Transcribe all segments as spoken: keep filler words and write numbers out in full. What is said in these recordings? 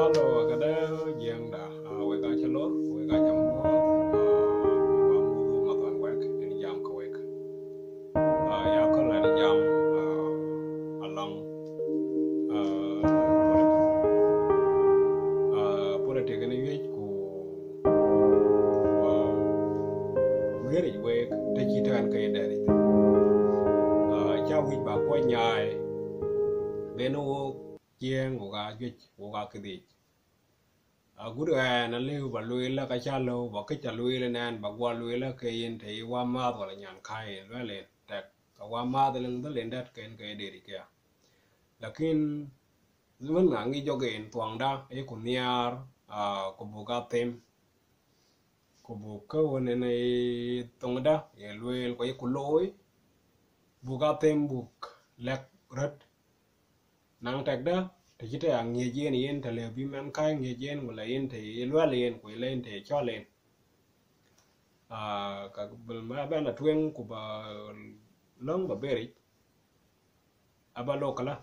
Hello, këdë Jiëŋda, ah, wek acä lor, wek acä muɔ̈ɔ̈th, ah, wek amuɔ̈ɔ̈th wek mathuan wek, yen jam ke wek. Ah, ya köl ë jam, ah, alɔŋ, ah, politic. Ah, politic yen wiëc ku, ah, ku ɣeric wek, të cï tɛ̈n ke ye dɛ̈t yic. Ah, cä wïc bä kuɔny nyaai, ben wok Jiëŋ, wok aa juëc, wok aa këdhic. Agut ɣɛn alëu bä lueel, la ka cä lëu bä këc a lueel ënɛn, bä guɔ lueel ke yen të ye wämääth wala nyan käi yen luɛl yen tɛk, ka wämääth ëlëŋ dhël yen dɛ̈t ken ke ye deric këya. Lakin wën ŋa ŋic jɔk en thuɔŋda, ayeku nhiaar, ah, ku buk a them, ku buk kë wën en ye thoŋda ye lueel, ku ayeku looi, buk a them, buk lɛ̈k röt. Naŋ tɛkdä, të cï tɛ̈ aŋiëc yen, yen të lëu bï mɛnhkäi ŋiëc yen, wala yen të ye luɛl yen, ku yen të ye cɔl yen. Ah, ka bï ma bɛn a tueŋ ku bä lɔ̈ŋ bä beric, abä lok këlä.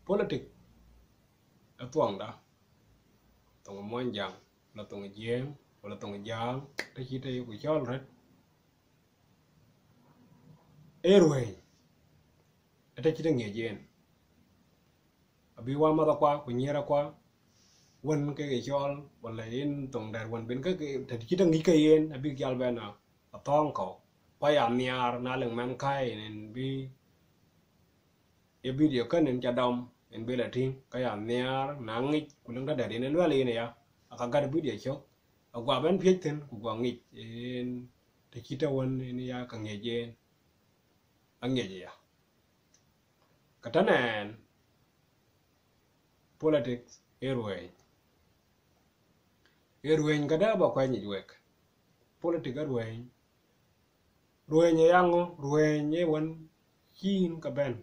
Politic ë thuɔŋda, thoŋ Muɔnyjäŋ, la thoŋ Jiëëŋ, wala thoŋ Jäŋ, të cï tɛ̈ yeku cɔl röt, ee ruëëny, ë të cï tɛ̈ ŋiëc yen. Abï wämäthakua ku nyïïrakua, wën kek ye cɔl, wala yen thoŋ dɛ̈t wën ben ke, ke, të cï tɛ̈ ŋic ke yen, abïk jal bɛn a, a thɔ̈ɔ̈ŋ kɔ̈u. Ku aya nhiaar, na lëŋ mɛnhkäi yen, yen bï, ye video kën yen ca dɔm, yen bï la tïŋ, ka ya nhiaar, na ŋic, ku lëŋ tɛ̈ dɛ̈t yen ë luɛl yen aya, aka gät video cök, aguɔ bɛn piëc thïn, ku guɔ ŋic, yen të cï tɛ̈ wën, yen ya ka ŋiëc yen, aŋiëc aya. Ka tënë ɛn, politics ee ruëëny. Ee ruëëny këdë bä kuɛny yic wek. Politic ee ruëëny. Ruëëny ë yaŋö, ruëëny ee wën cïn ke bɛ̈n.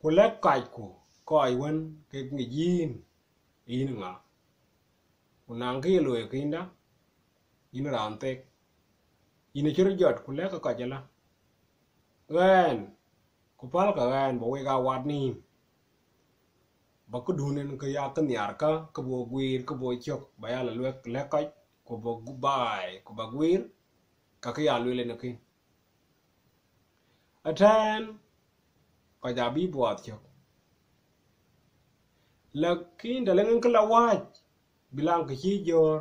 Ku lɛ̈k kacku, kɔc wën kek ŋic yïn, yïn ŋa. Ku naŋ kë ye looi kïnda, yïn raan thek. Yïn acï rɔt jɔt, ku lɛ̈k kɔc ëlä. Ɣɛn, ku pälkë ɣɛn, bä wek aa wat nïïm. Bä këdun en kë ya kë nhiarkä, kë bï wo guiir, kë bï wo cök, bä ya la luɛk lɛ̈k kɔc, ku bä gu-, baai, ku bä guiir, ka kë ya lueel en akïn. Ëtɛ̈ɛ̈n, kɔc abï buɔɔth cök. Lakin të lëŋ en kë la wääc, bï laŋ kë cï jɔ̈ɔ̈r,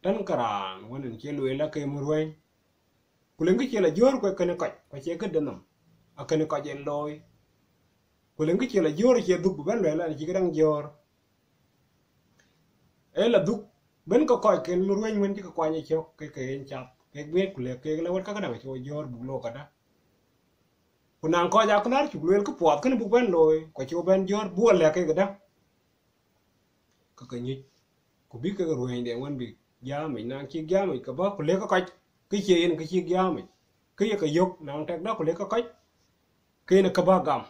tën ke raan wën en cï lueel la ke mï ruëëny. Ku lëŋ kë cie la jɔ̈ɔ̈r ku ee kënë kɔc, ku acie këde nhom, akënë kɔc en looi. Ku lëŋ kë cie la jɔ̈ɔ̈r acie dhuk bï bɛ̈n luɛɛl an, acï këdäŋ jɔ̈ɔ̈r. Ee la dhuk, ben ke kɔcken mï ruëëny wën cï ke kuany ë cök, ke ke yen cath, kek bï ku lëk kek la wët ka këdäŋ acie wo jɔ̈ɔ̈r buk look këdä. Ku naŋ kɔc akëlar cuk lueel kë puɔth kënë buk bɛ̈n looi, ku acie wo bɛ̈n jɔ̈ɔ̈r, buk a lɛ̈k kek këdä. Ke ke nyuc, ku bï kek ruëënyden wën bïk jäämic, naŋ cïk jäämic ke bä, ku lëk ke kɔc, kë cie yen kë cïk jäämic, kë ye ke yök, naŋ tɛkdä ku lëk ke kɔc, ke yen ke bä gam.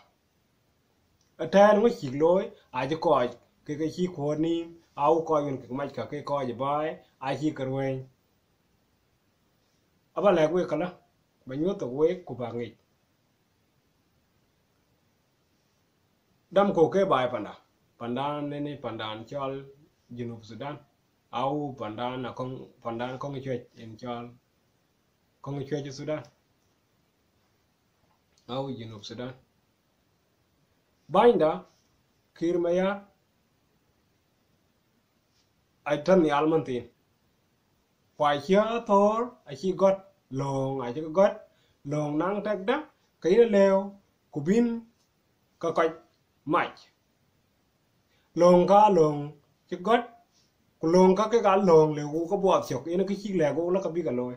Ëtɛ̈ɛ̈n ŋö cïk looi, acï kɔc, ke ke cï kuɔ̈ɔ̈t nïïm, au kɔc wën kek mac ka ke kɔc ë baai, acï ke ruëëny. Abä lɛ̈k wek këlä, bä nyuɔ̈th thok wek, ku bä ŋic. Dam kok ke baai panda, pandan neni pandan cɔl Junub Sudan, au pandan akɔŋ, pandan kɔŋ cuɛc en cɔl, kɔŋ cuɛc Sudan, au Junub Sudan. Bänyda, Kiir Mayar, atɔ̈ nhial manthin. Ku acï athöör, acï gɔ̈t, lööŋ acï gɔ̈t, lööŋ naŋ tɛkdä, ke yïn alëu, ku bïn ke kɔc mac. Lööŋ ka lööŋ cï gɔ̈t, ku lööŋ ka kek aa lööŋ lëu ku ke buɔɔth cök, yen kë cïk lɛ̈k wok la ke bï ke looi.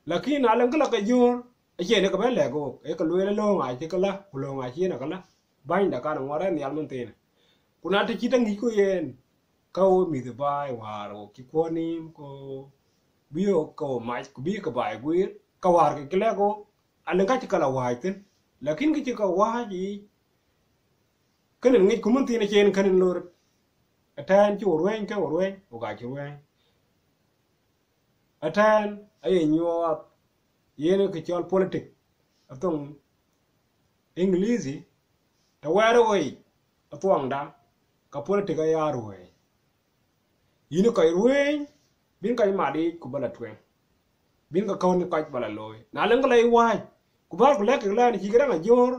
Lakin na lëŋ kë la ke jɔ̈ɔ̈r, acie në ke bɛ̈n lɛ̈k wok, ee ke lueel lööŋ acï ke la, ku lööŋ acï yen ke la. Bänyda kan ŋuɔt rɛ̈n nhial manthin. Ku na të cït aŋicku yen, ka wo mïth ë baai wäär wo cï kuɔ̈ɔ̈t nïïm, ku bï wo ke wo mac, ku bï ke baai guiir, ka wäär ke cï lɛ̈k wok, alëŋ ka cï ke la wääc thïn. Lakin kë cï ke wääc yiic, kënë ŋicku manthin acie yen kënë lor. Ëtɛ̈ɛ̈n cï wo ruëëny ke wo ruëëny, wo ka cï ruëëny. Ëtɛ̈ɛ̈n aye nyuɔɔth yen kë cɔl politic, athoŋ English, të wɛɛr wo yic, athuɔŋda, ka politik aya ruëëny. Yïn kɔc ruëëny, bïn kɔc mat yiic ku ba la tueŋ. Bïn ke kɔ̈u në kɔc ba la looi. Na lëŋ ke la yï wääc, ku bäär ku lɛ̈k kek lɛ̈n cï këdäŋ ajöör,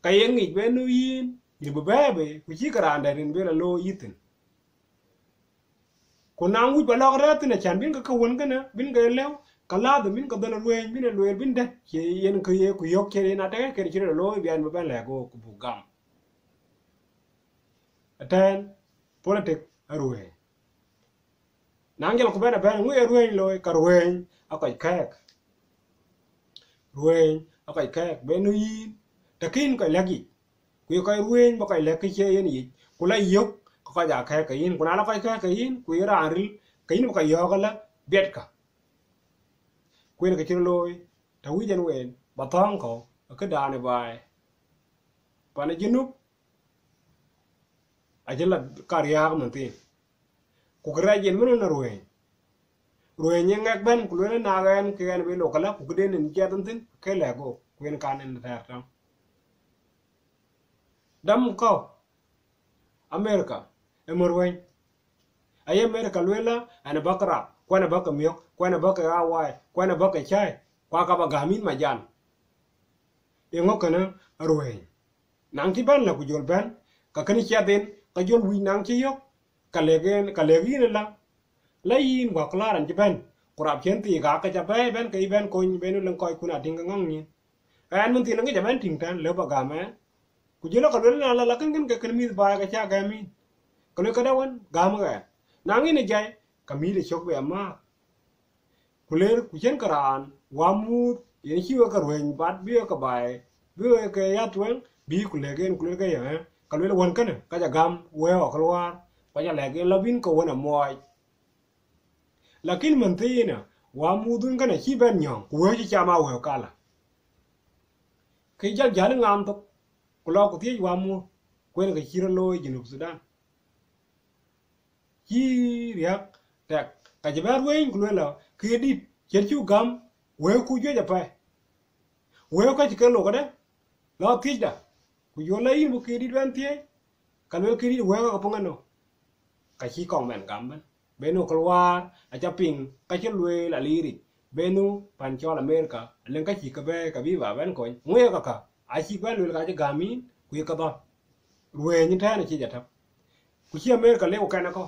ka ye ŋic bï nu yïn, yïn bï bɛ̈ɛ̈i bei, ku cï ke raan dɛ̈t rin bï la looi yï thïn. Ku na wïc ba lɔ̈k rɛ̈ɛ̈r thïn acän bïn ke ke wën kënë, bïn ke lëu, ka ladhim bïn ke dhël ruëëny, bïn e lueel, bïn dɛ̈t, cie yen kë ye ku yök cie yen atɛ̈kë kën cï rɔt looi bï ɛn bï bɛ̈n lɛ̈k ɣok ku buk gam. Ëtɛ̈ɛ̈n, politik aruëëny. Na jɔl ku bɛ̈n abɛ̈n, ŋö ye ruëëny looi, ka ruëëny aa kɔc kɛ̈ɛ̈k. Ruëëny aa kɔc kɛ̈ɛ̈k, bï nu yïn, të kïn kɔc lɛ̈k yic. Ku ye kɔc ruëëny ba kɔc lɛ̈k kë cie yen yic, ku la yök ke kɔc aa kɛ̈ɛ̈k ke yïn, ku na la kɔc kɛ̈ɛ̈k ke yïn, ku ye raan ril, ke yïn ba kɔc yɔ̈ɔ̈k ëlä, biɛtkë. Ku yen kë cï rɔt looi, të wïc ɛn ween, ba thɔ̈ɔ̈ŋ kɔ̈u, ë këdan ë baai. Pan ë Junub, acï la ka riääk mën thïn. Ku kërɛɛc yen mën ë ruëëny. Ruëëny ë ŋɛk bɛ̈n, ku lueel na ɣɛn ke ɣɛn bï lok ëlä, ku këden yen ciɛth thïn, ke lɛ̈k ɣok, ku yen kan yen thɛɛr tɔŋ. Dam kɔ̈u, Amerika, ë mär ruëëny. Aye Amerika lueel ëlä, ɛn ë bäk ke rap, ku ɛn ë bäk ke miök, ku ɛn ë bäk ke ɣawai, ku ɛn ë bäk ke cäi, ku aka ba gäm yïn majan. Eeŋö kënë aruëëny? Naŋ cï bɛ̈n lä ku jɔl bɛ̈n, ka kënë ciɛth en, ka jɔl wïc naŋ cï yök, ka lëk en, ka lëk yïn ëlä, la yïn wäk ku la raan cï bɛ̈n, ku rap cïn thiik aa ke ca bɛ̈ɛ̈i bɛ̈n ke yï bɛ̈n kony, bï nu lëŋ kɔckun aa tïŋ ke ŋɔ̈ŋ nyin. Ɛn mën thïn aŋic abɛ̈n tïŋ tɛ̈n, lëu ba gäm ɛn. Ku jɔl ka lueel na la, la kën kën ke kën mïth baai ke ca gäm yïn. Ka lueel këdë wën, gäm ɣɛn. Na ŋic në jai, ka mïth ë cök bï amääth. Ku ler, ku cïn ke raan wämuuth, yen cï wek ke ruëëny bat bï wek ke baai, bï wek ke ya tueŋ, bï ku lëk en, ku lueel ke ye, ë, ka lueel wën kënë, ka ca gäm wëëu akëluaar, ku ca lɛ̈k en la bïn ke wën amuɔɔc. Lakin mën thiinë, wämuuth wën kënë cï bɛ̈n nyɔ̈ɔ̈ŋ, ku wëëu cï cam aa wëëu kala. Ke jal jäl ë ŋaam thok, ku lɔ ku thiëëc wämuuth, ku yen ke cï rɔt looi Junub Thudan. Cï riääk tɛk, ka cï bɛ̈n ruëëny ku lueel lɔ, kë dït, cïn cuk gäm, wëëuku juëc apɛi. Wëëu ka cï ke lok këdë, lɔ thiëcda, ku jɔl la yïn bï kë dït bɛ̈n thiëëc, ka lueel kë dït wëëu ka ke piŋ ënɔ. Ka cï kɔŋ bɛ̈n gam bɛ̈n. Bï nu këluaar, aca piŋ, ka cï lueel aliiric. Bï nu pan cɔl Amerika, alëŋ ka cï ke bɛ̈ɛ̈i, ka bï ba bɛ̈n kony. Ŋö ye käkkä, acïk bɛ̈n lueel ka cï gäm yïn, ku ye ke dhɔ̈l. Ruëëny ëtɛ̈ɛ̈n acï jɔ tɔ̈. Ku cï Amerika lëu kɛn ë kɔ̈u.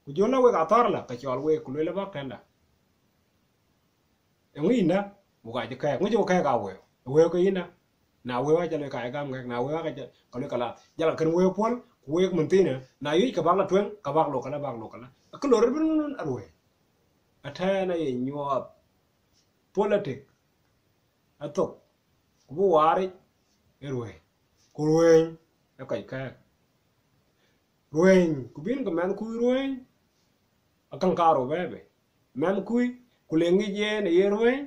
Ku jɔl la wek athɔ̈r la, ke cɔl wek, ku lueel abäk tënda. Eeŋö yïndä, wok aa cï kɛ̈ɛ̈k, ŋö cï wok kɛ̈ɛ̈k aa wëëu? Ë wëëu ke yïndä. Na wëëu aca lueel ka ye gäm ŋɛk, na wëëu aca, ka lueel kala, jal kën wëëu puɔ̈l, ku wek mën thiinë, na yuëc ke bäk la tueŋ, ka bäk lok kala, bäk lok kala. Akë lor rɔt bï nun aruëëny. Ëtɛ̈ɛ̈n aye nyuɔɔth. Politik. Athok, ku bï waaric ë ruëëny, ku ruëëny ë kɔc kɛ̈ɛ̈k. Ruëëny, ku bïn ke mɛnhkui ruëëny, akaŋ karou bɛ̈ɛ̈i bei. Mɛnhkui, ku le ŋic yen ë ye ruëëny,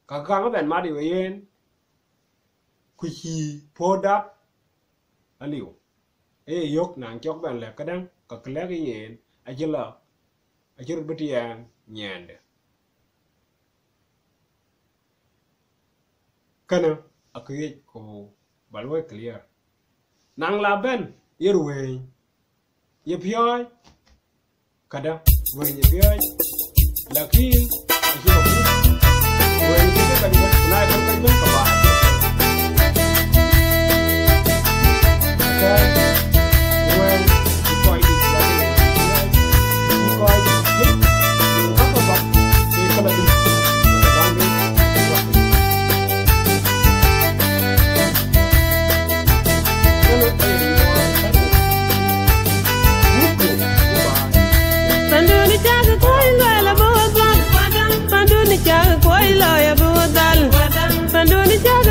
ka kaŋ ëbɛ̈n mat ë yen, ku cïï puɔ̈u dap aliu. Ee ye yök na cɔk bɛ̈n lɛ̈k këdäŋ, ka kë lɛ̈k yen, acï la, acï röt bï tiɛɛŋ nyiɛnde. Kënë akëc ku ba luɔi clear. Naŋ la bɛ̈n ye ruëëny, ye piɔ̈ɔ̈c, këdë ruëëny ye piɔ̈ɔ̈c, lakin acï ba puk. Ruëëny cï ke kɔc bɛ̈n, ku na ye kɔc bɛ̈n, ka ba. Ruëëny, ku kɔc dït, lakin kɔc dït, ku ka ba, ku ka la dït. Panduni cak kuɔi lɔ ya bï wä dhal. Panduni cak kuɔi lɔ ya bï wä dhal. Panduni cak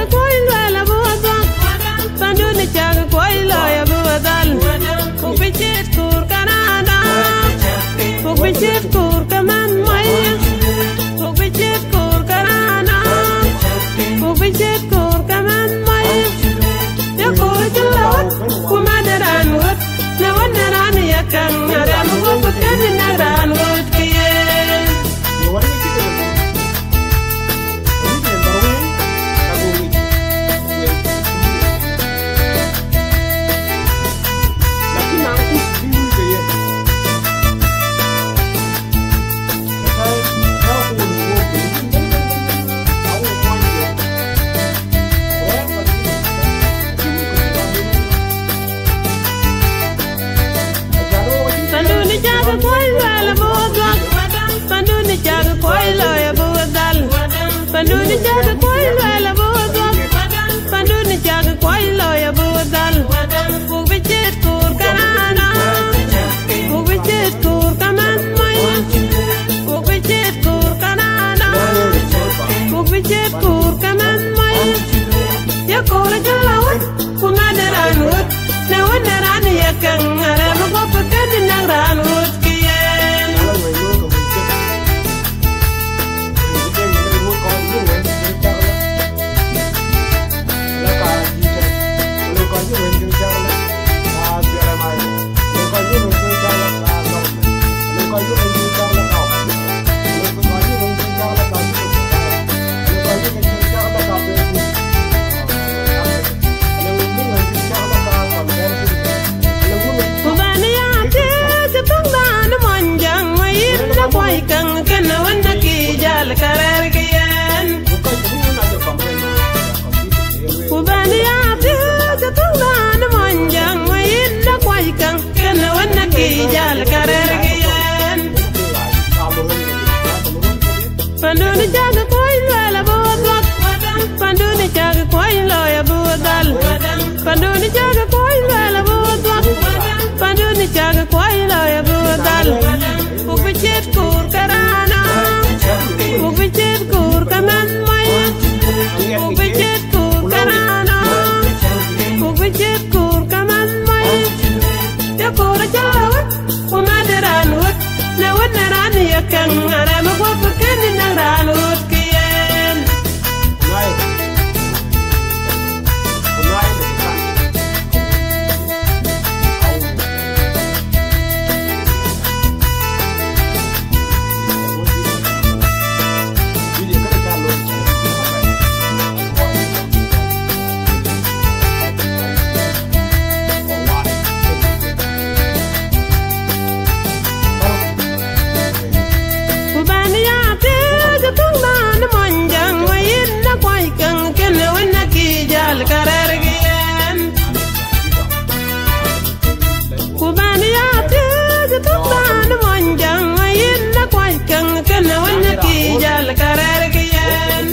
Käŋ arɛm guɔ̈p kënë näk raan ɣööt kë yen. Ku bɛ̈n ya thiëëc ë thoŋdan ë Muɔnyjäŋ, wëi yïn ë kuɔc käŋ kënë wën ë kï jäl kärɛɛr kë yen. Ku bɛ̈n ya thiëëc ë thoŋdan ë Muɔnyjäŋ, wëi yïn ë kuɔc käŋ kënë wën ë kï jäl kärɛɛr kë yen. Pandun cäk kuɔny luɛɛl abï we dhuɔ̈k. Pandun cäk kuɔny looi abï we dhal. Pandun cäk kuɔny luɛɛl abï we dhuɔ̈k. Pandun cäk kuɔny looi abï we dhal. Ku bï ciët kuur ke raan aa. Ku bï ciët kuur ke mɛnh mɔc. Ku bï ciët kuur ke raan aa. Ku bï ciët kuur ke mɛnh mɔc. Cï kuur acä lɔ wët, ku mɛt ë raan wët, në wën ë raan ye käŋ, arɛm guɔ̈p kënë näk raan ɣööt kë yen. Ku bɛ̈n ya thiëëc ë thoŋdan ë Muɔnyjäŋ, wëi yïn ë kuɔc käŋ kënë wën ë kï jäl kärɛɛr kë yen. Ku bɛ̈n ya thiëëc ë thoŋdan ë Muɔnyjäŋ, wëi yïn ë kuɔc käŋ kënë wën ë kï jäl kärɛɛr kë yen.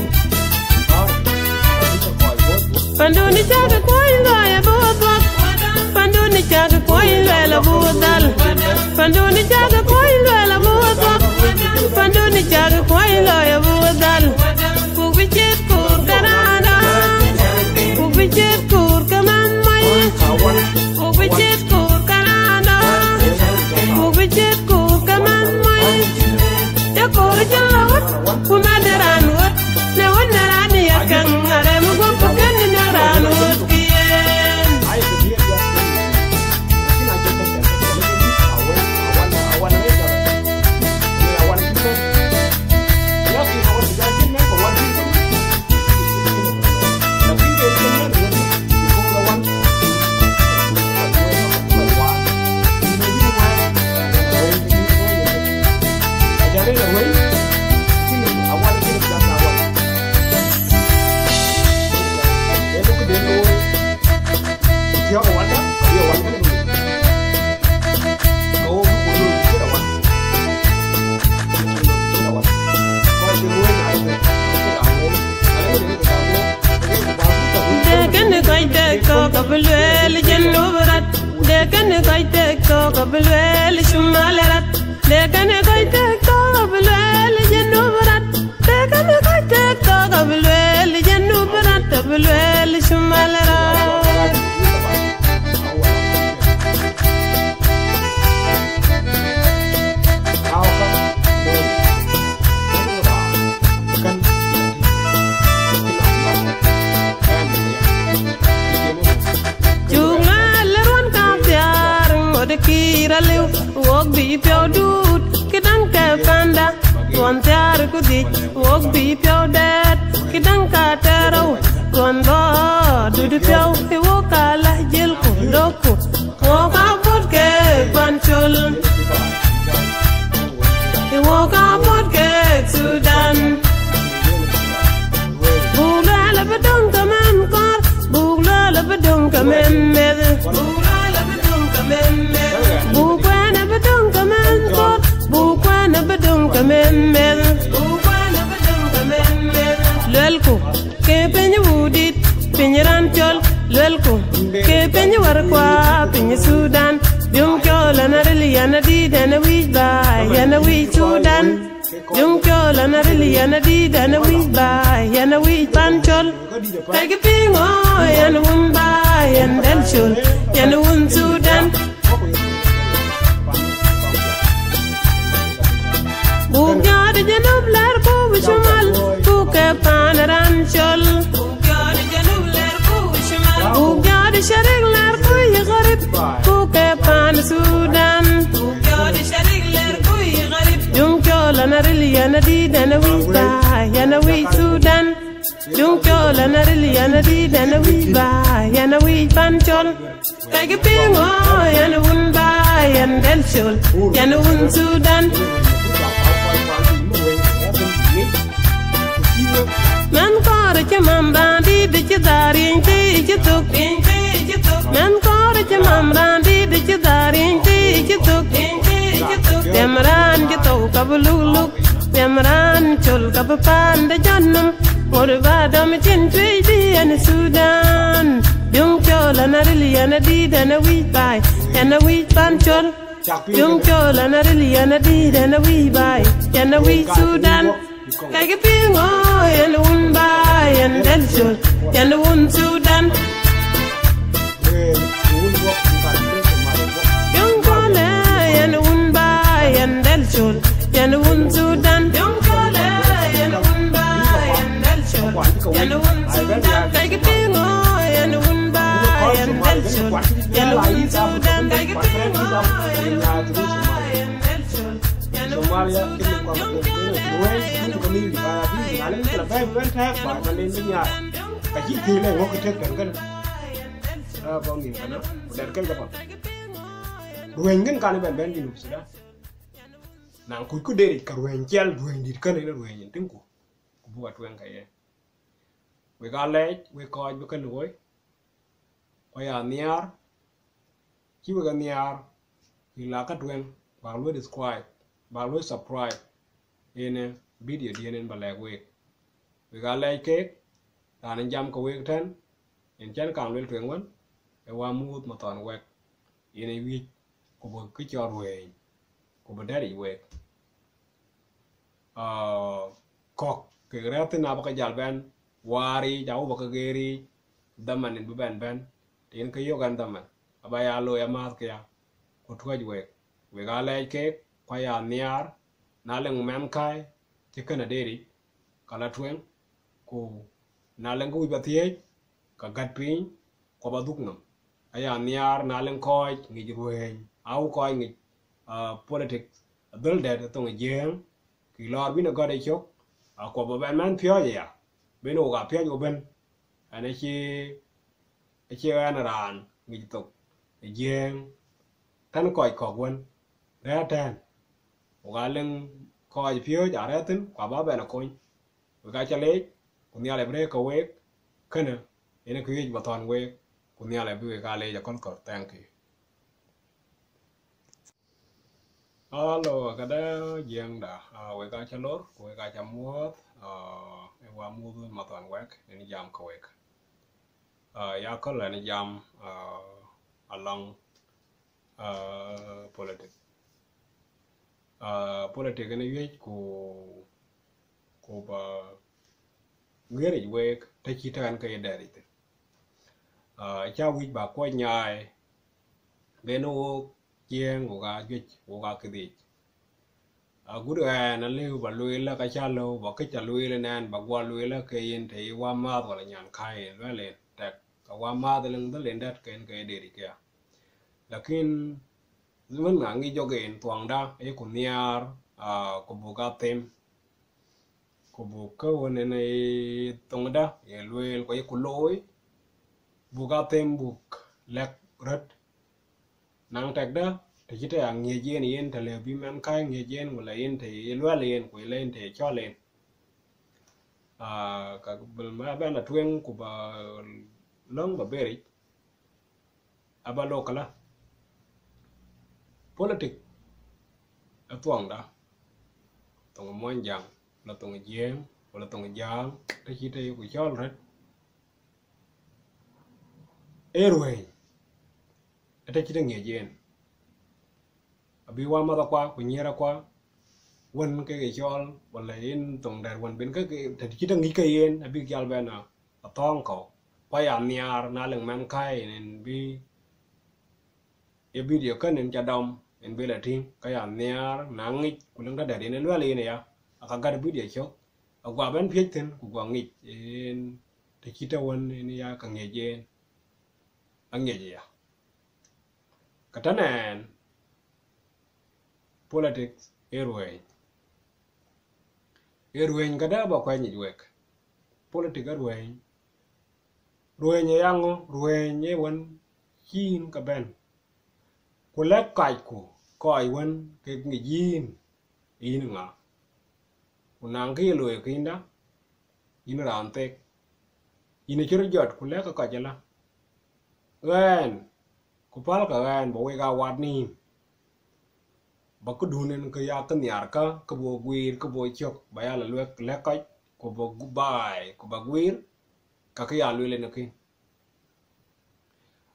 Pandun cäk kuɔny luɛɛl abï we dhuɔ̈k. Pandun cäk kuɔny luɛɛl abï we dhal. Pandun cäk kuɔny luɛɛl abï we dhuɔ̈k. Pandun cäk kuɔny luɛɛl abï we dhal. Ku bï ciët kuur ke raan aa. Ku bï ciët kuur ke mɛnh mɔc. Ku bï ciët kuur ke raan aa. Ku bï ciët kuur ke mɛnh mɔc. Cï kuur acä lɔ wët, ku mɛt ë raan wët, në wën ë raan ye käŋ, arɛm guɔ̈p kënë näk raan ɣööt kë yen. Dee kënë kɔc tek thok abï lueel jën nu bï rɔt. Dee kënë kɔc tek thok abï lueel cumal rɔt. Dee kënë kɔc tek thok abï lueel jën nu bï rɔt. Dee kënë kɔc tek thok abï lueel jën nu bï rɔt abï lueel cumal rɔt. Cuk ŋäl ruɔ̈n kathiäär ŋot ë kïïr aliu, wok bï piɔ̈u duut këdäŋ ke panda. Ruɔ̈n thiäär ku dhiëc, wok bï piɔ̈u dɛɛt këdäŋ ka tɛ̈rou. Ruɔ̈n bɔ̈ duut piɔ̈u, ë wok ka la jiëlku, lokku. Wok aa buɔt ke pan col. Ë wok aa buɔt ke Thudan. Buk lueel abï döŋ ke mɛnh kɔ̈r, buk lueel abï döŋ ke mɛnh meth. Buk lueel abï döŋ ke mɛnh meth. Buk kuɛ̈n abï döŋ ke mɛnh kɔ̈r, buk kuɛ̈n abï döŋ ke mɛnh meth. Buk kuɛ̈n abï döŋ ke mɛnh meth. Luelku, ke piny Wudït, piny raan col, luelku, ke piny wärkua, piny Thudan. Döŋ col ɣɛn aril, ɣɛn adït, ɣɛn awïc baai, ɣɛn awïc Thudan. Döŋ col ɣɛn aril, ɣɛn adït, ɣɛn awïc baai, ɣɛn awïc pan col. Kɛ̈ckï piŋ ɣöö ɣɛn wun baai, ɣɛn dɛl col, ɣɛn wun Thudan. Sharik lar ku ye garib, ku ke pan Sudan. Ku jɔt Sharik lar ku ye garib. Juŋ Col ana ril, yɛn adït, yɛn awïc baai, yɛn awïc Sudan. Juŋ Col ana ril, yɛn adït, yɛn awïc baai, yɛn awïc pan Col. Kɛc kë piŋ ɣo, yɛn wun baai, yɛn Dɛl Col, yɛn wun Sudan. Mɛn kɔɔr cï mam raan dït cï dhar riëny thii cï thök. Mɛn kɔɔr cï mam raan dït cï dhar riëny thii cï thök. Dhiɛm raan cï thou ka bï luk luk. Dhiɛm raan Col ka bï paande jɔt nɔm. Ŋot ba dɔm cin cuëc bï yɛn Sudan. Juŋ Col ana ril, yɛn adït, yɛn awïc baai, yɛn awïc pan Col. Juŋ Col ana ril, yɛn adït, yɛn awïc baai, yɛn awïc Sudan. Kɛc kë piŋ ɣo, yɛn wun baai, yɛn Dɛl Col, yɛn wun Sudan. Juŋ Col, yɛn wun baai, yɛn Dɛl Col, yɛn wun Sudan. Juŋ Col, yɛn wun baai, yɛn Dɛl Col, yɛn wun Sudan. Kɛc kë piŋ ɣo, yɛn wun baai, yɛn Dɛl Col, yɛn wun Sudan. Kɛc kë piŋ ɣo, yɛn wun baai, yɛn Dɛl Col. Somalia kï lëu kɔ̈k ke ruëëny, kï lëu ke mïïr bï bä bï bï alë kï la bɛ̈ɛ̈i bï bɛ̈n tɛ̈ɛ̈k, ba ba len bï nhiaar. Ka cï thiëëc lɛ ŋö kë tëk tën kënë. Aa, bä mïïr kënë, ku dɛt kënë ke path. Ruëëny kën kan ëbɛ̈n bɛ̈n Junub Sudan. Na kuc ku deric ka ruëëny ciɛl ruëëny dït kënë yen ruëëny yen tïŋku, ku buk a tueŋ ke ye. Wek aa lɛɛc, wek kɔc bï kënë woi, ku ya nhiaar, cï wek a nhiaar, yï la ka tueŋ, bak luɔi describe, bak luɔi subscribe, yen ë video diën en ba lɛ̈k week. Wek aa lɛɛc keek, raan en jam ke week tɛ̈n, en cän kaŋ luel tueŋ wën, ë Wämuuth Mathɔn Wɛk, yen ë wiëc, ku bï kë cɔl ruëëny, ku bï dɛ̈t yic week. Aa, kɔ̈k kek rɛ̈ɛ̈r thïn abä ke jal bɛ̈n waar yiic, abä ke geer yiic, dhaman en bï bɛ̈n bɛ̈n, të yen ke yök ɛn dhaman, aba ya looi amääth këya, ku tuɔ̈c week. Wek aa lɛɛc keek, ku aya nhiaar, na leŋ mɛnhkäi cï kënë deet yic, ka la tueŋ, ku na leŋ kë wïc ba thiëëc, ka gät piny, ku ba dhuk nɔm. Aya nhiaar na leŋ kɔc ŋic ruëëny, au kɔc ŋic, aa, politics, adhöl dɛ̈t ë thoŋ ë Jiëëŋ, kï lɔɔr bïn ë gɔ̈t ë cök, akuɔ bä bɛn mɛn piɔ̈ɔ̈c aya, ben wok aa piɔ̈ɔ̈c wok bɛ̈n, ɛn acie, acie ɣɛn raan ŋic thok ë Jiëëŋ, tën kɔc kɔ̈k wën rɛ̈ɛ̈r tɛ̈ɛ̈n, wok aa leŋ kɔc piööc aa rɛ̈ɛ̈r thïn, ku abä bɛn ë kony. Wek aa ca leec, ku Nhialic bï rëër ke week, kënë yen kë wiëc ba thɔ̈n week, ku Nhialic bï wek aa leec akölaköl. Thank you. Alo, këdë Jiëëŋda, aa, wek aa ca lor, ku wek aa ca muɔ̈ɔ̈th, aa, ë Wämuuth Mathɔn Wɛk, en jam ke wek. Aa, ya köl ɛn jam, aa, alɔŋ, aa, politic. Aa, politic en wiëc ku, ku ba ŋiëric week të cï tɛ̈n ke ye dɛɛric thïn. Aa, ca wïc ba kuɔc nyaai, ben wok Jiëëŋ wok aa juëc, wok aa këdhic. Agut ɣɛn alëu ba lueel la ka ca lëu, ba kë ca lueel ënɛn, ba guɔ lueel la ke yen të ye wämääth wala nyankäi yen luɛl yen tɛk, ka wämääth ëlëŋ dhël yen dɛ̈t ke yen ke ye dɛɛric këya. Lakin wën ŋa ŋic jɔk en thuɔŋda, ayeku nhiaar, aa, ku buk aa them, ku buk kë wën en ë thoŋda ye lueel, ku ayeku looi, buk aa them, buk lɛ̈k röt. Naŋ tɛkdä, të cï tɛ̈ ya ŋiëc yen, yen të lëu bï mɛnhkäi ŋiëc yen, wala yen të ye luɛl yen, ku ye lɛ̈k yen të ye cɔl yen. Aa, ka bï bɛn la tueŋ ku ba lɔ̈ŋ ba beric, aba lok këlä. Politic ë thuɔŋda, thoŋ ë Muɔnyjäŋ, wala thoŋ ë Jiëëŋ, wala thoŋ ë Jäŋ, të cï tɛ̈ yeku cɔl röt, ee ruëëny, ë të cï tɛ̈ ŋiëc yen. Abï wämäthakua ku nyïïrakua, wën kek ye cɔl, wala yen thoŋ dɛ̈t wën ben ke, ke, të cï tɛ̈ ŋic ke yen, abïk jal bɛn a, athɔ̈ɔ̈ŋ kɔ̈u. Ku aya nhiaar na leŋ mɛnhkäi en, en bï, ye video kën en ca dɔm, en bï la tïŋ, ka ya nhiaar, na ŋic, ku leŋ tɛ̈ dɛ̈t yen ë luɛl yen aya, aka gät video cök, aguɔ bɛn piëc thïn, ku guɔ ŋic, en të cï tɛ̈ wën en ya ka ŋiëc yen. aŋiɛc aya. Ka tënë ɛn, politics ee ruëëny. Ee ruëëny këdë ba kuɛny yic wek? Politics ee ruëëny. Ruëëny ë yaŋö? Ruëëny ee wën cïn ke bɛ̈n, ku lɛ̈k kacku, kɔc wën kek ŋic yïn, yïn ŋa? Ku na kë ye looi kënda, yïn raan thek, yïn acï rɔt jɔt, ku lɛ̈kkë kɔc ëlä, ɣɛn, ku pälkë ɣɛn, ba wek aa wat nïïm, ba këdun en kë ya kë nhiarkë, kë bï guiir, kë bï cök, ba ya la luɛk lɛ̈k kɔc, ku ba gu-, baai, ku ba guiir, ka kë ya lueel en kï.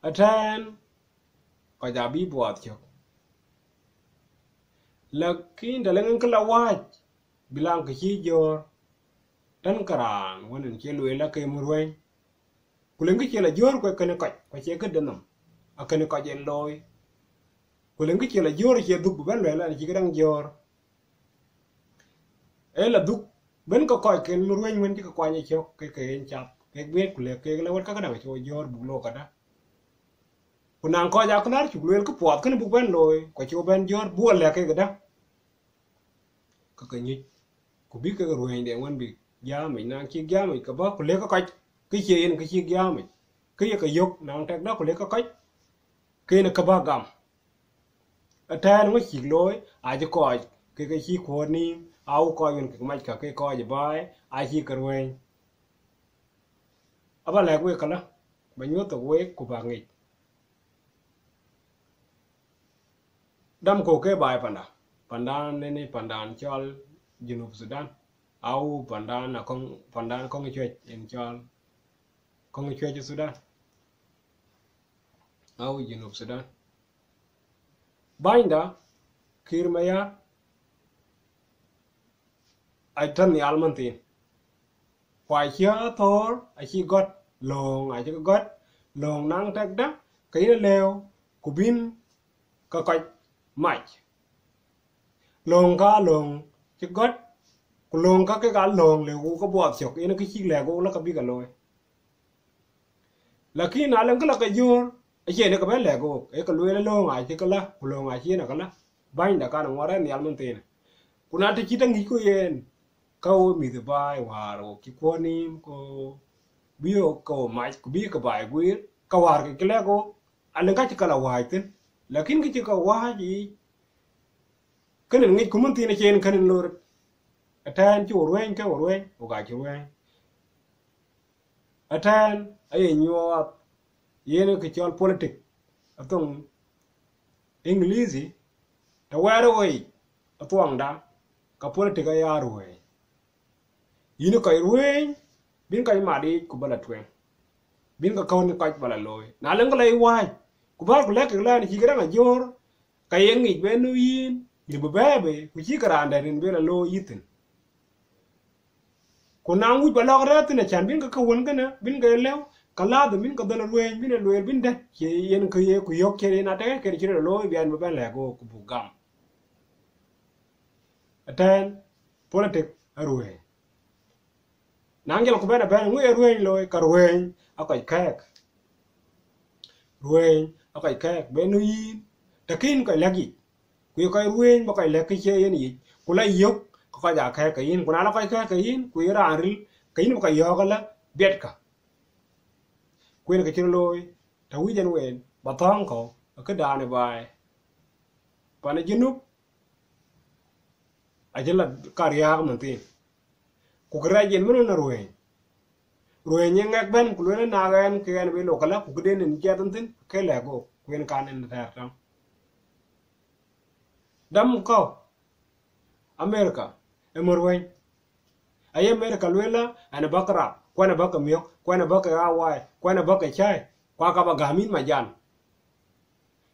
Ëtɛ̈ɛ̈n, kɔc abï buɔɔth cök. Lakin të leŋ en kë la wääc, bï laŋ kë cï jɔ̈ɔ̈r, tën ke raan wën en cï lueel la ke mï ruëëny. Ku leŋ kë cï la jɔ̈ɔ̈r, ku ee kënë kɔc, ku acie këde nhom, akënë kɔc en looi. Ku leŋ kë cï la jɔ̈ɔ̈r, acie dhuk bï bɛ̈n lueel an, acï këdäŋ jɔ̈ɔ̈r. Ee la dhuk, bɛ̈n ke kɔc ken mï ruëëny wën cï ke kuany ë cök, ke ke en cath, kek bï ku lɛ̈k kek la wɛ̈t ka këdäŋ cï wo jɔ̈ɔ̈r buk looi këdä. Ku na kɔc akëlar cuk lueel kë puɔth kënë buk bɛ̈n looi, ku acï wo bɛ̈n jɔ̈ɔ̈r, buk lɛ̈k kek këdä, ke ke nyuc, ku bï kek ruëënyden wën bï jäämic. Na cïk jäämic, ke bä ku lëkkë kɔc kë cie yen kë cïk jäämic, kë ye ke yök, na tɛ̈kdä ku lëkkë kɔc, ke yen ke bä gam. Ëtɛ̈ɛ̈n ŋö cïk looi? Acï kɔc ke ke cï kuɔ̈ɔ̈t nïïm, au kɔc wën kek mac ka ke kɔc ë baai, acï ke ruëëny. Aba lɛ̈k wek këlä, ba nyuɔ̈th thok wek ku ba ŋic. Dam kɔ̈u ke baai panda, pandan neni pandan cɔl Junub Sudan, au pandan akɔŋ, pandan kɔŋ cuɛc en cɔl kɔŋ cuɛc Sudan, au Junub Sudan. Bänyda Kiir Mayar, atɔ̈ nhial manthin, ku acï athöör acï gɔ̈t, lööŋ acï ke gɔ̈t, lööŋ naŋ tɛ̈kdä ke yïn lëu, ku bïn ke kɔc mac. Lööŋ ka lööŋ cï gɔ̈t, ku lööŋ ka kek aa lööŋ lëu ku ke buɔɔth cök, yen kë cïk lɛ̈k wok la ke bï ke looi. Lakin na leŋ kë la ke jɔ̈ɔ̈r, acie në ke bɛ̈n lɛ̈k wok, ee ke lueel lööŋ acï ke la, ku lööŋ acï yen ke la. Bänyda kan ŋuɔt rɛ̈ɛ̈r nhial manthiinë. Ku na të cït aŋicku yen, ka wo mïth ë baai wäär wok cï kuɔ̈ɔ̈t nïïm, ku bï wok ke wo mac, ku bï ke baai guiir, ka wäär ke cï lɛ̈k wok, aleŋ ka cï ke la wääc thïn. Lakin kë cï ke wääc yiic, kënë ŋicku manthiinë, cï yen kënë lor. Ëtɛ̈ɛ̈n cï wo ruëëny, ke wo ruëëny, wok acï ruëëny. Ëtɛ̈ɛ̈n aye nyuɔɔth, yen kë cɔl politic, athoŋ English, të wɛɛr wei athuɔŋda, ka politic aya ruëëny. Yïn kɔc ruëëny, bïn kɔc mat yiic ku ba la tueŋ, bïn ke käu në kɔc ba la looi. Na leŋ kë la yï wääc, ku bäär ku lɛ̈k kek lɛ̈n cï këdäŋ ajɔ̈ɔ̈r, ka ye ŋic bɛ nu yïn, yïn bï bɛ̈ɛ̈i bei, ku cï ke raan dɛ̈t rin bï la looi yï thïn. Ku na wïc ba lɔ̈k rɛ̈ɛ̈r thïn, acän bïn ke ke wën kënë, bïn ke lëu, ka ladhim bïn ke dhɔ̈l ruëëny, bïn e lueel, bïn dɛ̈t, cie yen kë ye ku yök, cie yen atɛ̈kë kën cï rɔt looi, bï ɛn bï bɛ̈n lɛ̈k wok ku buk gam. Ëtɛ̈ɛ̈n, politic aruëëny. Na jɔl ku bɛ̈n abɛ̈n, ŋö ye ruëëny looi? Ka ruëëny aa kɔc kɛ̈ɛ̈k. Ruëëny aa kɔc kɛ̈ɛ̈k, bɛ nu yïn, të kïn kɔc lɛ̈k yic. Ku ye kɔc ruëëny ba kɔc lɛ̈k kë cie yen yic, ku la yök, ke kɔc aa kɛ̈ɛ̈k ke yïn. Ku na la kɔc kɛ̈ɛ̈k ke yïn, ku ye raan ril, ke yïn ba kɔc yɔ̈ɔ̈k ëlä, biɛtkë. Ku yen kë cï rɔt looi, të wïc ɛn ween, ba thɔ̈ɔ̈ŋ kɔ̈u, akëdan ë baai. Pan ë Junub, acï la ka riääk manthiin. Ku kërɛɛc yen mënë në ruëëny. Ruëëny ye ŋɛk bɛ̈n, ku lueel na ɣɛn ke ɣɛn bï lok ëlä, ku këden en ciɛth en thïn, ke lɛ̈k wok, ku yen kan en thɛɛr tɔŋ. Dam kɔ̈u, America, ë mär wëny. Aye America lueel la, ɛn ë bäk rap, ku ɛn ë bäk miök, ku ɛn ë bäk ɣawai, ku ɛn ë bäk cäi, ku aka ba gäm yïn majan.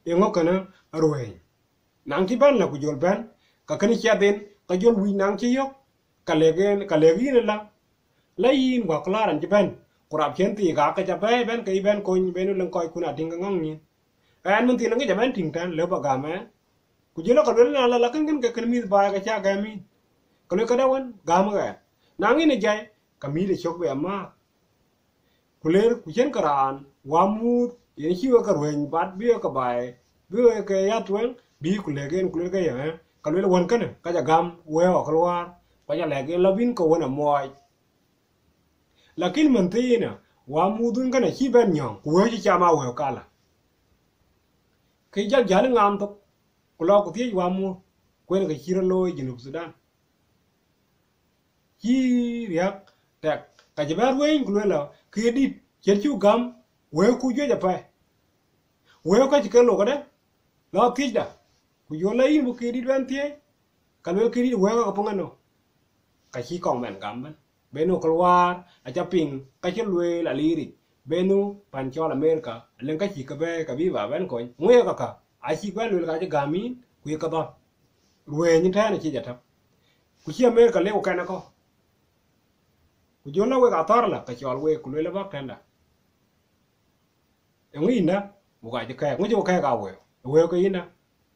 Eeŋö kënë aruëëny? Naŋ cï bɛ̈n la ku jɔl bɛ̈n, ka kënë ciɛth en, ka jɔl wïc naŋ cï yök, ka lëk en, ka lëk yïn ëlä, la yïn, guäk kë la raan cï bɛ̈n, ku rap cïn thiik, aa ke ca bɛ̈ɛ̈i bɛ̈n, ke yï bɛ̈n kony, bɛ̈n leŋ kɔckun atïŋ ke ŋɔ̈ŋ nyin. Ɛn manthiin aŋic abɛ̈n tïŋ tɛ̈n, lëu ba gam ɛn. Ku jɔl ka lueel na la, la kën kën ke kën mïth baai ke ca gɛm yïn. Ka lueel këdë wën, gäm ɣɛn. Na ŋic në jai, ka mïït ë cök bï amääth. Ku ler, ku cïn kë raan wämuuth Yen cï wek ke ruëëny bat bï wek ke baai, bï wek ke ya tueŋ, bï ku lëk en ku luel ke ye, eh, ka luel wën kënë, ka ca gäm wëëu akëluaar, ku aca lɛ̈k en lɔ bïn ke wën amuɔɔc. Lakin mën thiinë, wämuuth wën kënë cï bɛ̈n nyɔ̈ŋ, ku wëëu cï cam aa wëëu kala. Ke jal jäl ŋaam thok, ku lɔ ku thiëëc wämuuth, ku en ke cï rɔt looi Junub Thudan. Cï riäk tɛk, ka cï bɛ̈n ruëëny ku luel lɔ, ke dït, cït cuk gäm, wëëuku juëc apɛi. Wëëu ka cï ke lok këdë, lɔ thiëcda, ku jɔ lɔ yïn bï ke dït bɛ̈n thiëëc, ka luel ke dït wëëu ka ke piŋ ënɔ. Ka cï kɔŋ bɛ̈n gam bɛ̈n. Benu kal wäär, aca piŋ, ka cï lueel aliric. Benu pan cɔl Amerika, alëŋ ka cï ke bɛ̈ɛ̈i, ka bï ba bɛ̈n kony. Ŋuë kaka, acï bɛ̈n lueel ka cï gäm yïn, ku ye ke dhɔ̈l. Ruëëny tɛ̈ɛ̈n acï jɔ tɔ̈. Ku cï Amerika lëu kɛn ë kɔ̈u. Ku jɔ lɔ wek athɔ̈r la, ke cɔl wek, ku lueel bäk tɛ̈nda. Eeŋö yïndä? Wok aa cï kɛ̈ɛ̈k. Ŋö cï wok kɛ̈ɛ̈k aa wëëu? Ë wëëu ke yïndä?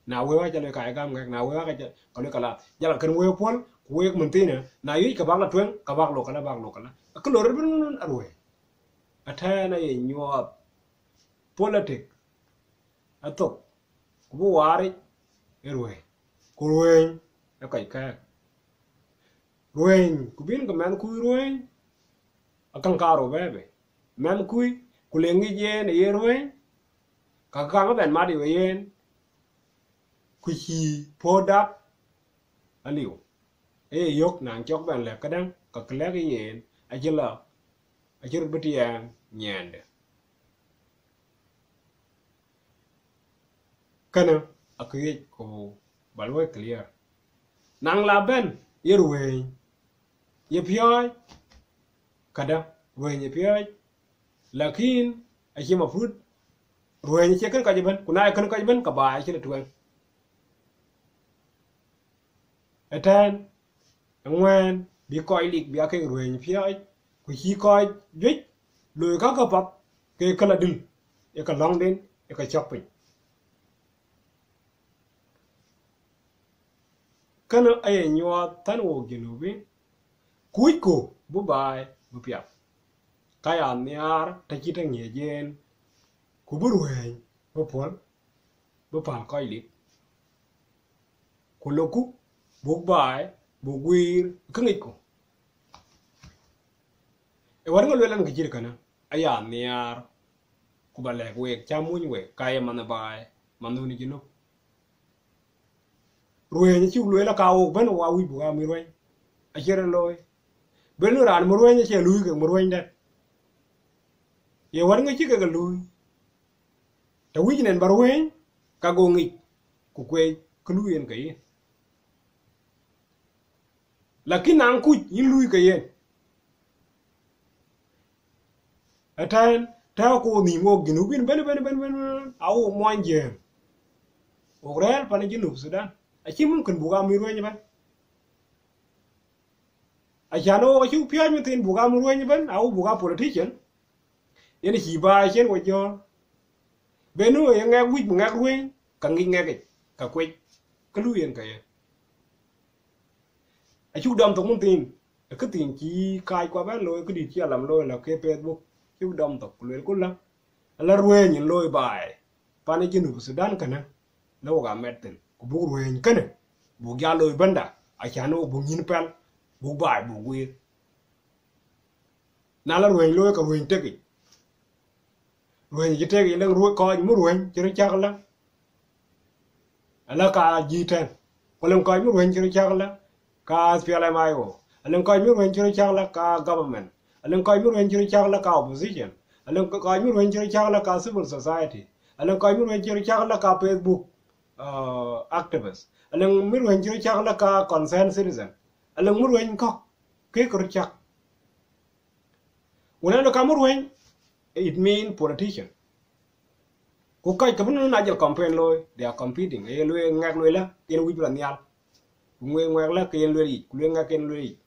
Na wëëu aca luel ka ye gäm ŋɛk, na wëëu aca, ka luel kalas. Jal ka kën wëëu puɔ̈l, ku wek mën thiinë, na yuëc ke bäk la tueŋ, ka bäk lok këlä, bäk lok këlä. Akë lor röt bën aruëëny. Atɛ̈ɛ̈n aye nyuɔɔth politic athok, ku bï waaric ë ruëëny, ku ruëëny ë kɔc kɛ̈ɛ̈k. Ruëëny, ku bïn ke mɛnhkui ruëëny, akäŋ kaarou bɛ̈ɛ̈i bei. Mɛnhkui, ku le ŋic yen ë ye ruëëny, ka kaŋ bɛ̈n mat ë yen, ku cï puɔ̈u dak aliu. Ee yök na cɔk bɛ̈n lɛ̈k këdäŋ, ka kë lɛ̈k yen, acï lɔ, acï röt bï tiɛɛŋ nyiɛɛnde. Kënë akë ɣic ku ba luɔi clear. Naŋ la bɛ̈n ye ruëëny, ye piɔ̈ɔ̈c, këdë ruëëny ye piɔ̈ɔ̈c, lakin acie mafrut ruëëny acie kën kɔc ëbën, ku na ye kën kɔc ëbën, ka baai acï lɔ tueŋ. Ëtɛ̈ɛ̈n, ë ŋuɛ̈ɛ̈n bï kɔc lik bï akek ruëëny piɔ̈ɔ̈c, ku cï kɔc juëc loi ka ke path ke kë la dïl, ë ke lɔ̈ŋden, ë ke cɔk piny. Kënë aye nyuɔɔth tënë wok Junubin, kucku bï baai bï piath. Ka ya nhiaar të cï tɔ ŋiɛc yen, ku bï ruëëny bï puɔ̈l, bï päl kɔc lik. Ku lɔku, buk baai, buk guiir, kë ŋicku. Ë wär ŋö luel ɛn kë cït kënë, aya nhiaar, ku ba lɛ̈k week, cä muny week, ka ye manh ë baai, manh wun ë Junub. Ruëëny acuk lueel aka wok bɛ̈n, wa wïc buk aa mï ruëëny, acie rɔt looi. Bɛ̈n raan mï ruëëny acie luui kek mï ruëëny dɛ̈t. Ye wär ŋö cï kek luui? Të wïc nɛn ba ruëëny, ka go ŋic, ku kueec kë luui yen ke yen. Lakin na kuc yïn luui ke yen, ëtɛ̈ɛ̈n, tɛ̈ɛ̈u ku wo nhïïm wok Junubin bɛ̈n, bɛ̈n, bɛ̈n, bɛ̈n, bɛ̈n, a wok muɔny jiëëm. Wok rɛ̈ɛ̈r pan Junub Thudan. Acï mumkin buk aa mï ruëëny ëbɛ̈n. Acan wok acuk piɔ̈ɔ̈c mïthiin buk aa mï ruëëny ëbɛ̈n, a wok buk aa politician. Yen cï baai cïn wo jɔ̈ɔ̈r. Bɛ̈n nu ye ŋɛk wïc bï ŋɛk ruëëny, ka ŋic ŋɛkic, ka kuec, kë luui yen ke yen. Acuk dɔm thok mumkin, ë këthiin cï kaackua bɛ̈n looi, këdït cï alam looi la ke Facebook, cuk dɔm thok, ku luelku la, ala ruëëny yen looi baai, pan ë Junub Thudan kënë, la wok aa mɛt thïn, ku buk ruëëny kënë, buk jal looi bɛ̈nda, acan wok buk nyïn pɛl, buk baai, buk guiir. Na la ruëëny looi, ka ruëëny tekic. Ruëëny cï tek, alëŋ ruëëny, kɔc mï ruëëny cï röt cäk la, ala ka G ten. Ku alëŋ kɔc mï ruëëny cï röt cäk la, ka S P L M I O. Alëŋ kɔc mï ruëëny cï röt cäk la, ka government. Alëŋ kɔc mï ruëëny cï röt cäk la, ka opposition. Alëŋ kɔc mï ruëëny cï röt cäk la, ka civil society. Alëŋ kɔc mï ruëëny cï röt cäk la, ka Facebook, uh, activist. Alëŋ mï ruëëny cï röt cäk la, ka concerned citizen. Alëŋ mï ruëëny kɔ̈k, kek röt cäk. Wën ë ka mï ruëëny, it mean politician. Ku kɔc ke bï nu na jël campaign looi, they are competing. Aye lueel ŋɛk lueel la, yen wïc bï la nhial. Ku ŋuek ŋuɛk la ke yen lueel yic, ku lueel ŋɛk ke yen lueel yic.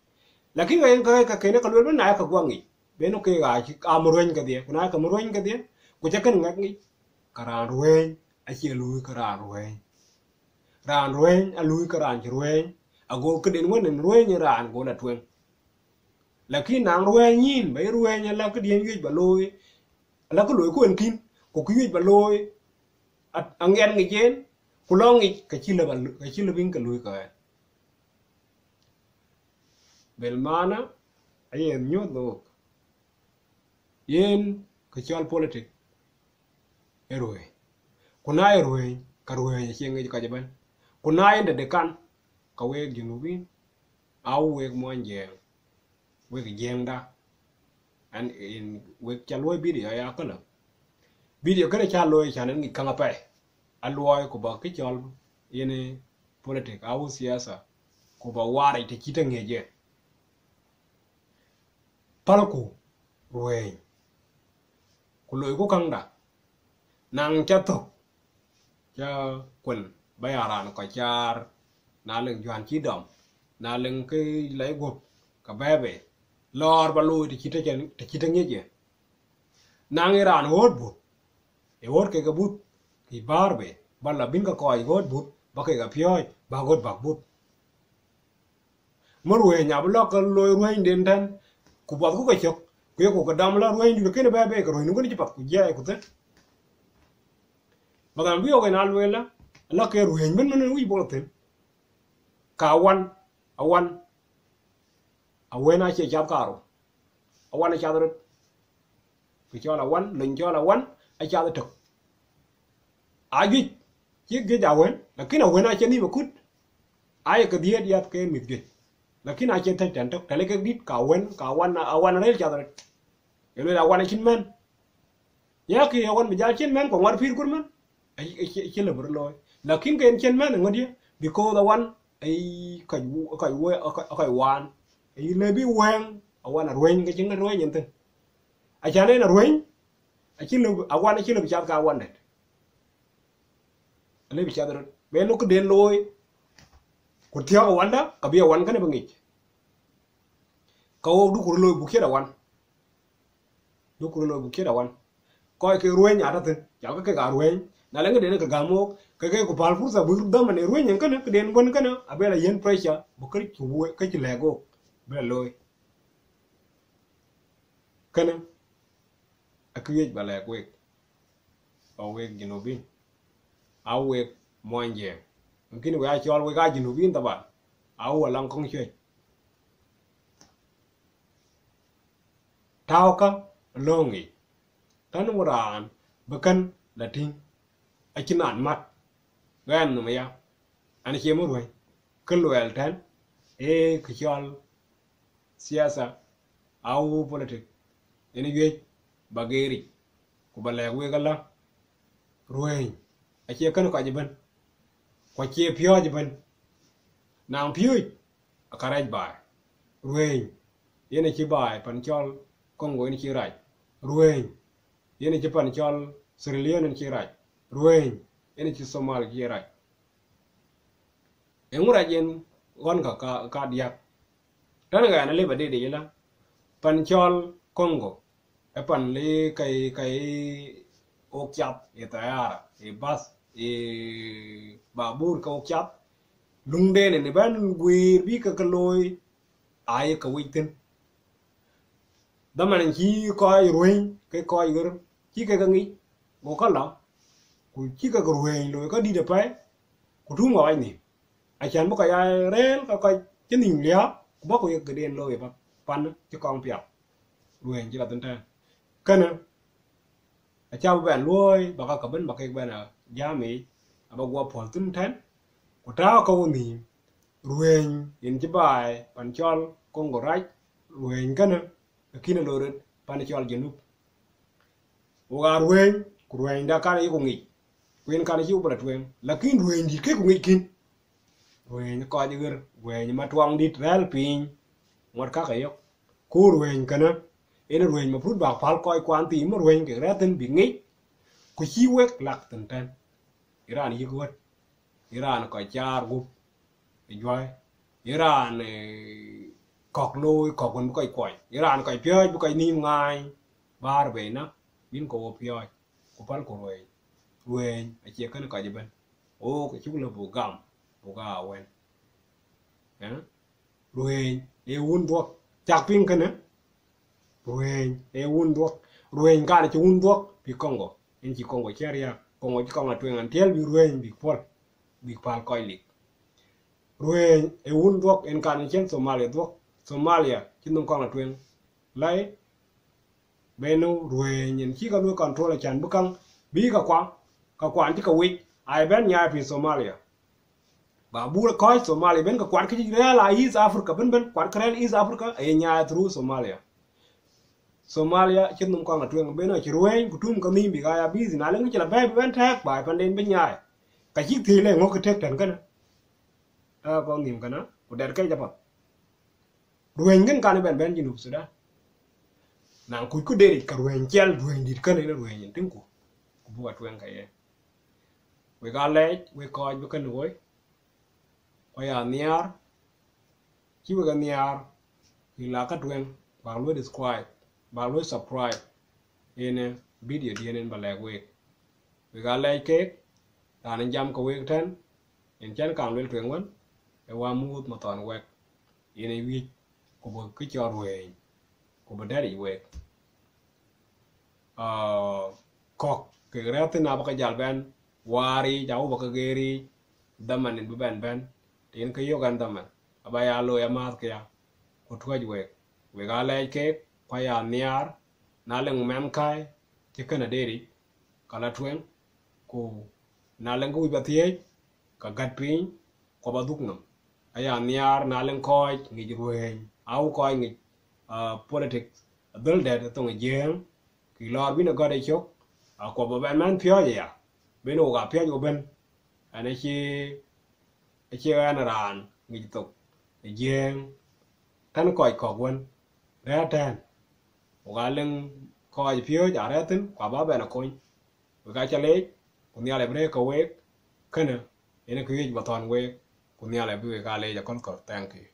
Lakin ka yen ka, ka kene ka lueel bï na ka guɔ ŋic. Bɛ̈n nu ke aa cï, aa mï ruëëny kedhie, ku na ka mï ruëëny kedhie, ku ca kën ŋɛk ŋic, ka raan ruëëny acie luui ke raan ruëëny. Raan ruëëny aluui ke raan cï ruëëny, ago këden wën en ruëëny en raan go la tueŋ. Lakin na ruëëny yïn, ba ye ruëëny ala këdiën wiëc ba looi, ala kë looi ku en kïn, Ku kë wiëc ba looi, a- aŋiɛt ŋic yen, ku lɔ ŋic, ka cï lëu ba- ka cï lëu bï ke luui ke ɣɛn. Bel mana, aye nyuɔ̈th ɣok. Yen kë cɔl politic ë ruëëny. Ku na ye ruëëny, ka ruëëny acie ŋic kɔc ëbɛ̈n. Ku na yen dɛ̈t de kan, ka wek Junubin, au wek muɔny Jiɛɛŋ, wek Jiɛɛŋda. An in wek ca luɔi video ya këlä. Video kënë ca looi can en ŋic käŋ apɛi. A luɔi ku ba kë cɔl yen politic au siasa, ku ba waar yic të cït aŋiɛc yen. Pälku ruëëny, ku loiku käŋda. Naŋ ca thök, ca kuën ba ya raan kɔc caar, na leŋ juän cï dɔm, na leŋ kë lɛc guɔ̈p, ka bɛ̈ɛ̈i bei, lɔɔr ba looi të cït të cïn- të cït aŋiɛc yen. Naŋ ë raan ɣööt buth, ë ɣööt kek ë buth, kï bäär bei, ba la bïn ke kɔc ɣööt buth, ba kek a piɔ̈ɔ̈c, ba ɣööt bäk buth. Mär ruëëny abï lɔ ke loi ruëënyden tɛ̈n, ku buɔthku ke cök, ku yeku ke dɔm la ruëënydu kënë bɛ̈ɛ̈i bei, ke ruëënydu kënë cï path ku jiɛɛi ku thën. Ba dham bï ɣok en a lueel la, la ke ruëëny bën mën wïc bɔ̈ thïn. Ka wan, awan, awën acie cath kaarou. Awan acath röt. Kë cɔl awan, lony cɔl awan, acath ëtök. Ajuëc, cï juëc awën, lakin awën acie nïïm akut. Aye ke dhiëët yath ke mïth juëc. Lakin acie thëc tɛ̈n tök, tɛ̈ le kek dït, ka awën, ka awan, awan arël cath röt. Ye lueel awan acïn mɛ̈n. Ya kë awan bï jal cïn mɛ̈n, ku ŋuɔt pïïr kur mɛ̈n. Acie lëu bï röt looi. Lakin ke en cïn mɛ̈n, ŋöt ye, because awan, ai, kɔc wu- kɔc wë- kɔc- kɔc waan. Ai, le bï wëŋ, awan aruëny, ke cïn ruëny en thïn. Acan en aruëny, acï lëu, awan acï lëu bï cath ka awan dɛ̈t. Alëu bï cath röt. Bë lok këden looi, ku thiɔ̈k awanda, ka bï awan kënë bï ŋic. Ka ɣok duku röt looi buk ciët awan. Duku röt looi buk ciët awan. Kɔc ke ruëny atɔ̈ thïn, cal ke kek aa ruëny. Na leŋ këden ke gäm ɣok, ke ke ku päl fursa bï dhaman ë ruëny en kënë, këden bën kënë, abë la yiën pressure, bï kë cï wë- kë cï lɛ̈k ɣok, bï la looi. Kënë, akë wiëc ba lɛ̈k wek, ba wek Junubin, a wek muɔny Jiɛɛŋ. Lakin wek aa cɔl wek aa Junubin taban, au alaŋ kɔŋ cuëc. Tääukä lööŋ yic, tën wën raan bï kën la tïŋ, acïn raan mat, ɣɛn nhom aya, an cie mär ruëny, kë luɛɛl tɛ̈n, ee kë cɔl siasa, au politic, yen wiëc ba geeric, ku ba lɛ̈k wek ëlä, ruëëny acie kën kɔc ëbën, ku acie piɔ̈ɔ̈c ëbën. Naŋ piööc, aka rac baai. Ruëëny, yen acï baai pan cɔl Congo yen cï rac. Ruëëny, yen acï pan cɔl Sierra Leone yen cï rac. Ruëëny, yen acï Somalia cï rac. Eeŋö rac yen ɣɔn ka- ka- kadiäk? Tën ɣɛn alëu ba deet yic ëlä, pan cɔl Congo, ë pan le kɛi- kɛi ɣok cath, ë thayara, ë bath, ë babur ke ɣok cath, luŋden en ëbɛ̈n guiir bï ke ke looi, aye ke wec thïn. Dhaman cï kɔc ruëëny ke kɔc ɣer, cï kek ke ŋic, go ke la, ku cï kek ruëëny looi kädït apɛi, ku tuŋ ɣɔɔc nhïïm. Acän bï kɔc aa rëër ke kɔc cï nhïïm liääp, ku bɔ̈ ku yek këden looi ëbɛ̈n pan cï kɔŋ piath, ruëëny cï la thïn tɛ̈n. Kënë, acä bï bɛn luɔ̈ɔ̈i, ba ka ke bën ba kek bɛn a jam yic, aba guɔ puɔ̈l thïn tɛ̈n, ku tääu ke wo nhïïm, ruëëny yen cï baai pan cɔl Congo rac, ruëëny kënë, akïn ë loi rot pan cɔl Junub. Wok aa ruëëny, ku ruëënyda kan ayeku ŋic, ku yen kan acï wo bï la tueŋ, lakin ruëëny dït ke ku ŋic kïn. Ruëëny kɔc ɣer, ruëëny ma tuaŋdït rɛ̈ɛ̈r piny, ŋuɔt kak ayök. Ku ruëëny kënë, yen ruëëny mafrut bäk päl kɔc kuan thii ma ruëëny kek rɛ̈ɛ̈r thïn bïk ŋic, ku cï wek lak thïn tɛ̈n. Ye raan yïk ɣöt, ye raan kɔc caar gup ë juäi, ye raan, eh, kɔ̈k looi kɔ̈k wën bï kɔc kuɔny, ye raan kɔc piɔ̈ɔ̈c bï kɔc nhïïm ŋaany, bäär bei na, bïn ke wo piɔ̈ɔ̈c, ku pälku ruëëny. Ruëëny acie kën kɔc ëbën. Ɣok acuk lëu buk gam, buk aa wën. Ë? Ruëëny ee wun dhuɔ̈k. Cak piŋ kënë? Ruëëny ee wun dhuɔ̈k. Ruëëny kan acï wun dhuɔ̈k pï Congo. Yen cï Congo cï riääk, Congo cï kɔŋ la tueŋ until bï ruëëny bïk puɔ̈l, bïk päl kɔc lik. Ruëëny ë wun dhuɔ̈k, yen kan cïn Somalia dhuɔ̈k. Somalia cï nhom kɔŋ la tueŋ. Lai, benu ruëëny yen cï ka luɔi control acän bï käŋ, bï ka kuaŋ, ka kuan cï ka wec, aa bɛ̈n nyaai piny Somalia. Ba bur kɔc Somalia bɛ̈n ka kuat kë cï rɛ̈ɛ̈r a East Africa, bɛ̈n bɛ̈n kuat kë rɛ̈ɛ̈r East Africa, aye nyaai through Somalia. Somalia cï nhom kɔŋ la tueŋ, bɛn acï ruëëny ku tum ke nhïïm bïk aa ya busy, na lëŋ kë cï la bɛ̈ɛ̈i bï bɛ̈n tɛ̈ɛ̈k baai panden bï nyaai. Ka cïk thiëëc lëŋ ŋö kë tëk tɛ̈n kënë, aa kɔŋ nhïïm kënë, ku dɛt kec apath. Ruëëny kën kan bɛ̈n bɛ̈n Junub Thudan. Na kucku deric, ka ruëëny ciɛl, ruëëny dït kënë yen ruëëny yen tïŋku, ku buk a tueŋ ke ye. Wek aa lɛɛc, wek kɔc bï kënë woi, ku aya nhiaar, cï wek a nhiaar, bï la ka tueŋ, bäk luɔi describe, bäk luɔi subscribe, yen ë video diɛ̈n yen ba lɛ̈k wek. Wek aa lɛɛc keek, raan ë jam ke wek tɛ̈n, yen cän kaŋ luel tueŋ wën, ë Wämuuth Mathɔn Wɛk, yen ë wiëc, ku bï kë cɔl ruëëny, ku bï dɛ̈t yic wek. Aa, kɔ̈k kek rɛ̈ɛ̈r thïn abä ke jäl bɛ̈n waar yiic, abä ke geer yiic, dhaman yen bï bɛ̈n bɛ̈n, të yen ke yök ɛn dhaman, aba ya looi amääth këya, ku tuɔ̈c wek. Wek aa lɛɛc keek, ku aya nhiaar, na lëŋ mɛnhkäi cï kënë deric, ka la tueŋ, ku na lëŋ kë wïc ba thiëëc, ka gät piny, ku ba dhuk nhom. Aya nhiaar na lëŋ kɔc ŋic ruëëny, au kɔc ŋic, ah, politics, dhöl dɛ̈t ë thoŋ ë Jiëëŋ, kï lɔɔr bïn ë gɔ̈t ë cök, aku ba bɛn mɛn piɔ̈ɔ̈c aya, bïn wok aa piɔ̈ɔ̈c wok bɛ̈n, ɛn acï, acï ɛn raan ŋic thok ë Jiëëŋ, tën kɔc kɔ̈k wën rɛ̈ɛ̈r tɛ̈ɛ̈n, wok aa lëŋ kɔc piööc aa rɛ̈ɛ̈r thïn, ku aba bɛn a kony. Wek aa ca leec, ku Nhialic bï rëër ke week, kënë yen kë wiëc ba thɔ̈n week, ku Nhialic bï wek aa leec akölaköl. Thank you.